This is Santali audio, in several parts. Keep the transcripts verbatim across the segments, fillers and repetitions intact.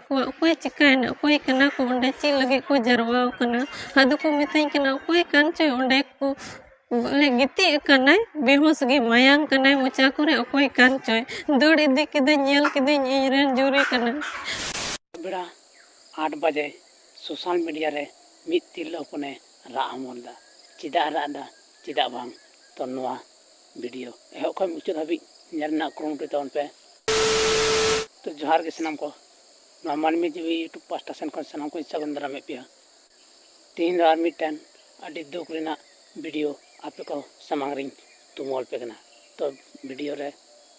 ᱠᱚᱣᱟ, ᱚᱠᱚᱭ ᱪᱤᱠᱟᱹᱭᱮᱱᱟ, ᱚᱠᱚᱭ ᱠᱟᱱᱟ ᱠᱚ ᱚᱸᱰᱮ, ᱪᱮᱫ ᱞᱟᱹᱜᱤᱫ ᱠᱚ ᱡᱟᱨᱣᱟ ᱟᱠᱟᱱᱟ? ᱟᱫᱚ ᱠᱚ ᱢᱤᱛᱟᱹᱧ ᱠᱟᱱᱟ, ᱚᱠᱚᱭ ᱠᱟᱱ ᱪᱚᱭ ᱚᱸᱰᱮ ᱠᱚ, ᱵᱚᱞᱮ, ᱜᱤᱛᱤᱡ ᱟᱠᱟᱱᱟᱭ, ᱵᱮᱦᱩᱸᱥ ᱜᱮ, ᱢᱟᱭᱟᱝ ᱠᱟᱱᱟᱭ ᱢᱚᱪᱟ ᱠᱚᱨᱮ, ᱚᱠᱚᱭ ᱠᱟᱱ ᱪᱚᱭ᱾ ᱫᱟᱹᱲ ᱤᱫᱤ ᱠᱤᱫᱟᱹᱧ, ᱧᱮᱞ ᱠᱤᱫᱟᱹᱧ, ᱤᱧ ᱨᱮᱱ ᱡᱩᱨᱤ ᱠᱟᱱᱟᱭ᱾ ᱵᱮᱲᱟ ᱟᱴ ᱵᱟᱡᱮ social media ᱨᱮ ᱢᱤᱫ ᱛᱤᱨᱞᱟᱹ ᱦᱚᱯᱚᱱᱮ ᱨᱟᱜ ᱦᱚᱢᱚᱨ ᱮᱫᱟ᱾ ᱪᱮᱫᱟᱜ ᱮ ᱨᱟᱜ ᱮᱫᱟ, ᱪᱮᱫᱟᱜ ᱵᱟᱝ? ᱛᱚ, ᱱᱚᱣᱟ video ᱮᱦᱚᱵ ᱠᱷᱚᱱ ᱢᱩᱪᱟᱹᱫ ᱦᱟᱹᱵᱤᱡ ᱧᱮᱞ ᱨᱮᱱᱟᱜ ᱠᱩᱨᱩᱢᱩᱴᱩᱭ ᱛᱟᱵᱚᱱ ᱯᱮ᱾ ᱛᱚ, ᱡᱚᱦᱟᱨ ᱜᱮ ᱥᱟᱱᱟᱢ ᱠᱚ᱾ ᱱᱚᱣᱟ ᱢᱟᱹᱱᱢᱤ ᱡᱤᱣᱤ YouTube ᱯᱟᱦᱴᱟ ᱥᱮᱱ ᱠᱷᱚᱱ ᱥᱟᱱᱟᱢ ᱠᱚᱧ ᱥᱟᱹᱜᱩᱱ ᱫᱟᱨᱟᱢᱮᱫ ᱯᱮᱭᱟ᱾ ᱛᱮᱦᱮᱧ ᱫᱚ ᱟᱨ ᱢᱤᱫᱴᱮᱱ ᱟᱹᱰᱤ ᱫᱩᱠ ᱨᱮᱱᱟᱜ video ᱟᱯᱮ ᱠᱚ ᱥᱟᱢᱟᱝ ᱨᱤᱧ ᱛᱩᱢᱟᱹᱞ ᱯᱮ ᱠᱟᱱᱟ᱾ ᱛᱚ, video ᱨᱮ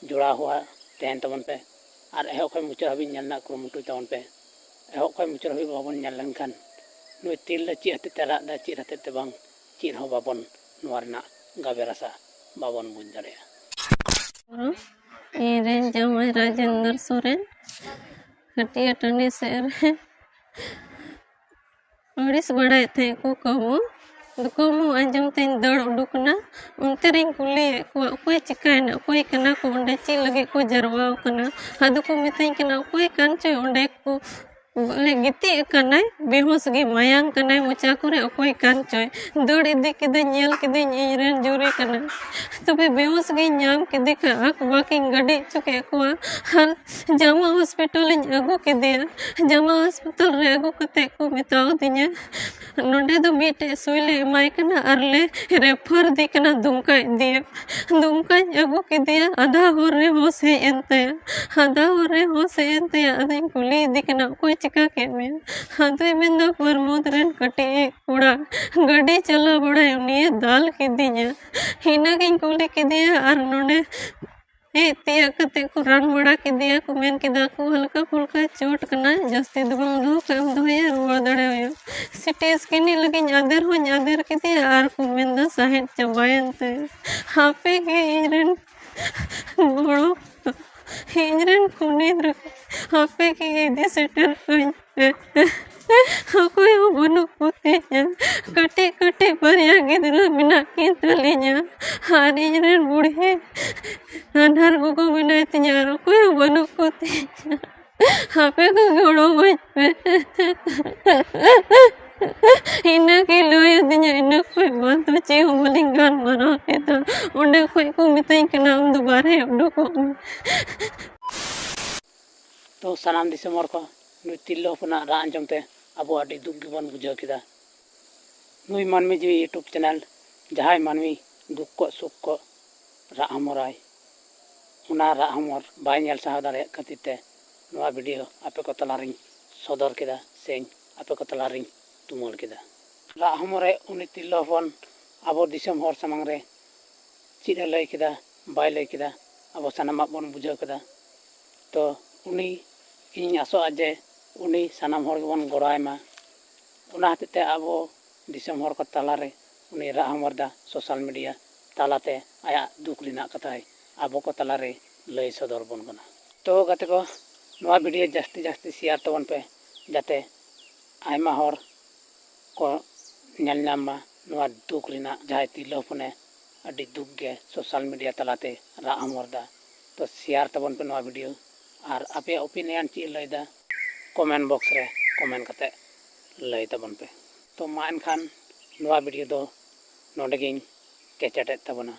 ᱡᱚᱲᱟᱣ ᱦᱚᱣᱟ ᱛᱟᱦᱮᱱ ᱛᱟᱵᱚᱱ ᱯᱮ ᱟᱨ ᱮᱦᱚᱵ ᱠᱷᱚᱱ ᱢᱩᱪᱟᱹᱫ ᱦᱟᱹᱵᱤᱡ ᱧᱮᱞ ᱨᱮᱱᱟᱜ ᱠᱩᱨᱩᱢᱩᱴᱩᱭ ᱛᱟᱵᱚᱱ ᱯᱮ᱾ ᱮᱦᱚᱵ ᱠᱷᱚᱱ ᱢᱩᱪᱟᱹᱫ ᱦᱟᱹᱵᱤᱡ ᱵᱟᱵᱚᱱ ᱧᱮᱞ ᱞᱮᱱᱠᱷᱟᱱ ᱱᱩᱭ ᱛᱤᱨᱞᱟᱹ ᱪᱮᱫ ᱦᱚᱛᱮᱡ ᱛᱮ ᱨᱟᱜ ᱮᱫᱟ, ᱪᱮᱫ ᱦᱚᱛᱮᱡ ᱛᱮ ᱵᱟᱝ, ᱪᱮᱫ ᱦᱚᱸ ᱵᱟᱵᱚᱱ, ᱱᱚᱣᱟ ᱨᱮᱱᱟᱜ ᱜᱟᱵᱮ ᱨᱟᱥᱟ ᱵᱟᱵᱚᱱ ᱵᱩᱡᱽ ᱫᱟᱲᱮᱭᱟᱜᱼᱟ᱾ ᱤᱧ ᱨᱮᱱ ᱡᱟᱶᱟᱭ ᱨᱟᱡᱮᱱᱫᱨ ᱥᱚᱨᱮᱱ ᱦᱟᱹᱴᱤᱭᱟᱹ ᱴᱟᱺᱰᱤ ᱥᱮᱫ ᱨᱮ ᱟᱹᱲᱤᱥ ᱵᱟᱲᱟᱭᱮᱫ ᱛᱟᱦᱮᱸᱫ ᱠᱚ ᱠᱟᱹᱦᱩ᱾ ᱟᱫᱚ ᱠᱟᱹᱦᱩ ᱟᱸᱡᱚᱢ ᱛᱮᱧ ᱫᱟᱹᱲ ᱩᱰᱩᱠ ᱮᱱᱟ᱾ ᱚᱱᱛᱮ ᱨᱤᱧ ᱠᱩᱞᱤᱭᱮᱫ ᱠᱚᱣᱟ, ᱚᱠᱚᱭ ᱪᱤᱠᱟᱹᱭᱮᱱᱟ, ᱚᱠᱚᱭ ᱠᱟᱱᱟ ᱠᱚ ᱚᱸᱰᱮ, ᱪᱮᱫ ᱞᱟᱹᱜᱤᱫ ᱠᱚ ᱡᱟᱨᱣᱟ ᱟᱠᱟᱱᱟ? ᱟᱫᱚ ᱠᱚ ᱢᱤᱛᱟᱹᱧ ᱠᱟᱱᱟ, ᱚᱠᱚᱭ ᱠᱟᱱ ᱪᱚᱭ ᱚᱸᱰᱮ ᱠᱚ, ᱵᱚᱞᱮ, ᱜᱤᱛᱤᱡ ᱟᱠᱟᱱᱟᱭ, ᱵᱮᱦᱩᱸᱥ ᱜᱮ, ᱢᱟᱭᱟᱝ ᱠᱟᱱᱟᱭ ᱢᱚᱪᱟ ᱠᱚᱨᱮ, ᱚᱠᱚᱭ ᱠᱟᱱ ᱪᱚᱭ᱾ ᱫᱟᱹᱲ ᱤᱫᱤ ᱠᱤᱫᱟᱹᱧ, ᱧᱮᱞ ᱠᱤᱫᱟᱹᱧ, ᱤᱧ ᱨᱮᱱ ᱡᱩᱨᱤ ᱠᱟᱱᱟᱭ᱾ ᱛᱚᱵᱮ ᱵᱮᱦᱩᱸᱥ ᱜᱤᱧ ᱧᱟᱢ ᱠᱮᱫᱮ ᱠᱷᱟᱱ ᱟᱠ ᱵᱟᱠ ᱤᱧ ᱜᱟᱹᱰᱤ ᱦᱚᱪᱚ ᱠᱮᱫ ᱠᱚᱣᱟ ᱟᱨ ᱡᱟᱢᱟ ᱦᱚᱥᱯᱤᱴᱟᱞ ᱤᱧ ᱟᱹᱜᱩ ᱠᱮᱫᱮᱭᱟ᱾ ᱡᱟᱢᱟ ᱦᱚᱥᱯᱤᱴᱟᱞ ᱨᱮ ᱟᱹᱜᱩ ᱠᱟᱛᱮ ᱠᱚ ᱢᱮᱛᱟᱣ ᱫᱤᱧᱟ, ᱱᱚᱰᱮ ᱫᱚ ᱢᱤᱫᱴᱮᱡ ᱥᱩᱭ ᱞᱮ ᱮᱢᱟᱭ ᱠᱟᱱᱟ ᱟᱨ ᱞᱮ ᱨᱮᱯᱷᱟᱨ ᱫᱮ ᱠᱟᱱᱟ ᱫᱩᱢᱠᱟ ᱤᱫᱤᱭᱮᱢ᱾ ᱫᱩᱢᱠᱟᱧ ᱟᱹᱜᱩ ᱠᱮᱫᱮᱭᱟ, ᱟᱫᱷᱟ ᱦᱚᱨ ᱨᱮ ᱦᱚᱸ ᱥᱮᱡ ᱮᱱ ᱛᱟᱭᱟ᱾ ᱟᱫᱷᱟ ᱦᱚᱨ ᱨᱮ ᱦᱚᱸ ᱥᱮᱡ ᱮᱱ ᱛᱟᱭᱟ᱾ ᱟᱫᱚᱧ ᱠᱩᱞᱤᱭᱮᱫᱮ ᱠᱟᱱᱟ, "ᱚᱠᱚᱭ ᱪᱤᱠᱟ ᱠᱮᱫ ᱢᱮᱭᱟ?" ᱟᱫᱚᱭ ᱢᱮᱱᱫᱟ, "ᱯᱨᱚᱢᱳᱫ ᱨᱮᱱ ᱠᱟᱹᱴᱤᱡ ᱠᱚᱲᱟ ᱜᱟᱹᱰᱤ ᱪᱟᱞᱟᱣ ᱵᱟᱲᱟᱭ, ᱩᱱᱤᱭᱮ ᱫᱟᱞ ᱠᱤᱫᱤᱧᱟ᱾" ᱤᱱᱟᱹᱜᱤᱧ ᱠᱩᱞᱤ ᱠᱮᱫᱮᱭᱟ ᱟᱨ ᱱᱚᱰᱮ ᱦᱮᱡ ᱛᱤᱭᱟᱹᱜ ᱠᱟᱛᱮ ᱠᱚ ᱨᱟᱱ ᱵᱟᱲᱟ ᱠᱮᱫᱮᱭᱟ, ᱠᱚ ᱢᱮᱱ ᱠᱮᱫᱟ ᱠᱚ, "ᱦᱟᱞᱠᱟ ᱯᱷᱩᱞᱠᱟ ᱪᱳᱴ ᱠᱟᱱᱟ, ᱡᱟᱹᱥᱛᱤ ᱫᱚ ᱵᱟᱝ, ᱫᱚᱦᱚ ᱠᱟᱜ ᱮᱢ ᱫᱚᱦᱚᱭᱟ, ᱨᱩᱣᱟᱹᱲ ᱫᱟᱲᱮ ᱦᱩᱭᱩᱜ᱾" ᱥᱤᱴᱤ ᱥᱠᱮᱱ ᱞᱟᱹᱜᱤᱫ ᱟᱫᱮᱨ ᱦᱚᱸᱧ ᱟᱫᱮᱨ ᱠᱮᱫᱮᱭᱟ ᱟᱨ ᱠᱚ ᱢᱮᱱᱫᱟ ᱥᱟᱦᱮᱫ ᱪᱟᱵᱟᱭᱮᱱ ᱛᱟᱭᱟ᱾ ᱦᱟᱯᱮ ᱜᱮ ᱤᱧ ᱨᱮᱱ ᱜᱚᱲᱚ, ᱤᱧ ᱨᱮᱱ ᱠᱷᱩᱱᱤ ᱫᱚ ᱦᱟᱯᱮ ᱜᱮ ᱤᱫᱤ ᱥᱮᱴᱮᱨ ᱠᱟᱹᱧ ᱯᱮ᱾ ᱚᱠᱚᱭ ᱦᱚᱸ ᱵᱟᱹᱱᱩᱜ ᱠᱚ ᱛᱤᱧᱟ᱾ ᱠᱟᱹᱴᱤᱡ ᱠᱟᱹᱴᱤᱡ ᱵᱟᱨᱭᱟ ᱜᱤᱫᱽᱨᱟᱹ ᱢᱮᱱᱟᱜ ᱠᱤᱱ ᱛᱟᱹᱞᱤᱧᱟ᱾ ᱟᱨ ᱤᱧ ᱨᱮᱱ ᱵᱩᱲᱦᱤ ᱟᱱᱦᱟᱨ ᱜᱚᱜᱚ ᱢᱮᱱᱟᱭ ᱛᱤᱧᱟ, ᱟᱨ ᱚᱠᱚᱭ ᱦᱚᱸ ᱵᱟᱹᱱᱩᱜ ᱠᱚ ᱛᱤᱧᱟ᱾ ᱦᱟᱯᱮ ᱫᱚ ᱜᱚᱲᱚ ᱟᱹᱧ ᱯᱮ᱾ ᱤᱱᱟᱹ ᱠᱤᱱ ᱞᱟᱹᱭ ᱟᱹᱫᱤᱧᱟ, ᱤᱱᱟᱹ ᱠᱷᱚᱡ ᱵᱟᱫ ᱫᱚ ᱪᱮᱫ ᱦᱚᱸ ᱵᱟᱹᱞᱤᱧ ᱜᱟᱞᱢᱟᱨᱟᱣ ᱠᱮᱫᱟ᱾ ᱚᱸᱰᱮ ᱠᱷᱚᱡ ᱠᱚ ᱢᱤᱛᱟᱹᱧ ᱠᱟᱱᱟ, "ᱟᱢ ᱫᱚ ᱵᱟᱨᱦᱮ ᱩᱰᱩᱠᱚᱜ ᱢᱮ᱾" ᱛᱚ ᱥᱟᱱᱟᱢ ᱫᱤᱥᱚᱢ ᱦᱚᱲ ᱠᱚ, ᱱᱩᱭ ᱛᱤᱨᱞᱟᱹ ᱦᱚᱯᱚᱱᱟᱜ ᱨᱟᱜ ᱟᱸᱡᱚᱢ ᱛᱮ ᱟᱵᱚ ᱟᱹᱰᱤ ᱫᱩᱠ ᱜᱮᱵᱚᱱ ᱵᱩᱡᱷᱟᱹᱣ ᱠᱮᱫᱟ᱾ ᱱᱩᱭ ᱢᱟᱹᱱᱢᱤ ᱡᱤᱣᱤ YouTube channel ᱡᱟᱦᱟᱸᱭ ᱢᱟᱹᱱᱢᱤ ᱫᱩᱠ ᱠᱚᱜ ᱥᱩᱠ ᱠᱚᱜ ᱨᱟᱜ ᱦᱚᱢᱚᱨᱟᱭ, ᱚᱱᱟ ᱨᱟᱜ ᱦᱚᱢᱚᱨ ᱵᱟᱭ ᱧᱮᱞ ᱥᱟᱦᱟᱣ ᱫᱟᱲᱮᱭᱟᱜ ᱠᱷᱟᱹᱛᱤᱨ ᱛᱮ ᱱᱚᱣᱟ video ᱟᱯᱮ ᱠᱚ ᱛᱟᱞᱟᱨᱤᱧ ᱥᱚᱫᱚᱨ ᱠᱮᱫᱟ, ᱥᱮᱧ ᱟᱯᱮ ᱠᱚ ᱛᱟᱞᱟᱨᱤᱧ ᱛᱩᱢᱟᱹᱞ ᱠᱮᱫᱟ᱾ ᱨᱟᱜ ᱦᱚᱢᱚᱨ ᱨᱮ ᱩᱱᱤ ᱛᱤᱨᱞᱟᱹ ᱦᱚᱯᱚᱱ ᱟᱵᱚ ᱫᱤᱥᱚᱢ ᱦᱚᱲ ᱥᱟᱢᱟᱝ ᱨᱮ ᱪᱮᱫ ᱮ ᱞᱟᱹᱭ ᱠᱮᱫᱟ, ᱵᱟᱭ ᱞᱟᱹᱭ ᱠᱮᱫᱟ, ᱟᱵᱚ ᱥᱟᱱᱟᱢᱟᱜ ᱵᱚᱱ ᱵᱩᱡᱷᱟᱹᱣ ᱠᱮᱫᱟ᱾ ᱛᱚ ᱩᱱᱤ, ᱤᱧ ᱟᱥᱚᱜᱼᱟ ᱡᱮ ᱩᱱᱤ ᱥᱟᱱᱟᱢ ᱦᱚᱲ ᱜᱮᱵᱚᱱ ᱜᱚᱲᱚ ᱟᱭ ᱢᱟ᱾ ᱚᱱᱟ ᱦᱚᱛᱮᱡ ᱛᱮ ᱟᱵᱚ ᱫᱤᱥᱚᱢ ᱦᱚᱲ ᱠᱚ ᱛᱟᱞᱟᱨᱮ ᱩᱱᱤ ᱨᱟᱜ ᱦᱚᱢᱚᱨ ᱫᱟ social media ᱛᱟᱞᱟᱛᱮ ᱟᱭᱟᱜ ᱫᱩᱠ ᱨᱮᱱᱟᱜ ᱠᱟᱛᱷᱟᱭ ᱟᱵᱚ ᱠᱚ ᱛᱟᱞᱟᱨᱮ ᱞᱟᱹᱭ ᱥᱚᱫᱚᱨ ᱵᱚᱱ ᱠᱟᱱᱟ᱾ ᱛᱚ ᱜᱟᱛᱮ ᱠᱚ, ᱱᱚᱣᱟ video ᱡᱟᱹᱥᱛᱤ ᱡᱟᱹᱥᱛᱤ share ᱛᱟᱵᱚᱱ ᱯᱮ, ᱡᱟᱛᱮ ᱟᱭᱢᱟ ᱦᱚᱲ ᱠᱚ ᱧᱮᱞ ᱧᱟᱢ ᱢᱟ ᱱᱚᱣᱟ ᱫᱩᱠ ᱨᱮᱱᱟᱜ, ᱡᱟᱦᱟᱸᱭ ᱛᱤᱨᱞᱟᱹ ᱦᱚᱯᱚᱱᱮ ᱟᱹᱰᱤ ᱫᱩᱠ ᱜᱮ social media ᱛᱟᱞᱟᱛᱮ ᱨᱟᱜ ᱦᱚᱢᱚᱨ ᱫᱟ᱾ ᱛᱚ share ᱛᱟᱵᱚᱱ ᱯᱮ ᱱᱚᱣᱟ video, ᱟᱨ ᱟᱯᱮᱭᱟᱜ opinion ᱪᱮᱫ ᱮ ᱞᱟᱹᱭᱫᱟ comment box ᱨᱮ comment ᱠᱟᱛᱮ ᱞᱟᱹᱭ ᱛᱟᱵᱚᱱ ᱯᱮ᱾ ᱛᱚ ᱢᱟ ᱮᱱᱠᱷᱟᱱ ᱱᱚᱣᱟ video ᱫᱚ ᱱᱚᱰᱮ ᱜᱤᱧ ᱠᱮᱪᱮᱫᱮᱫ ᱛᱟᱵᱚᱱᱟ᱾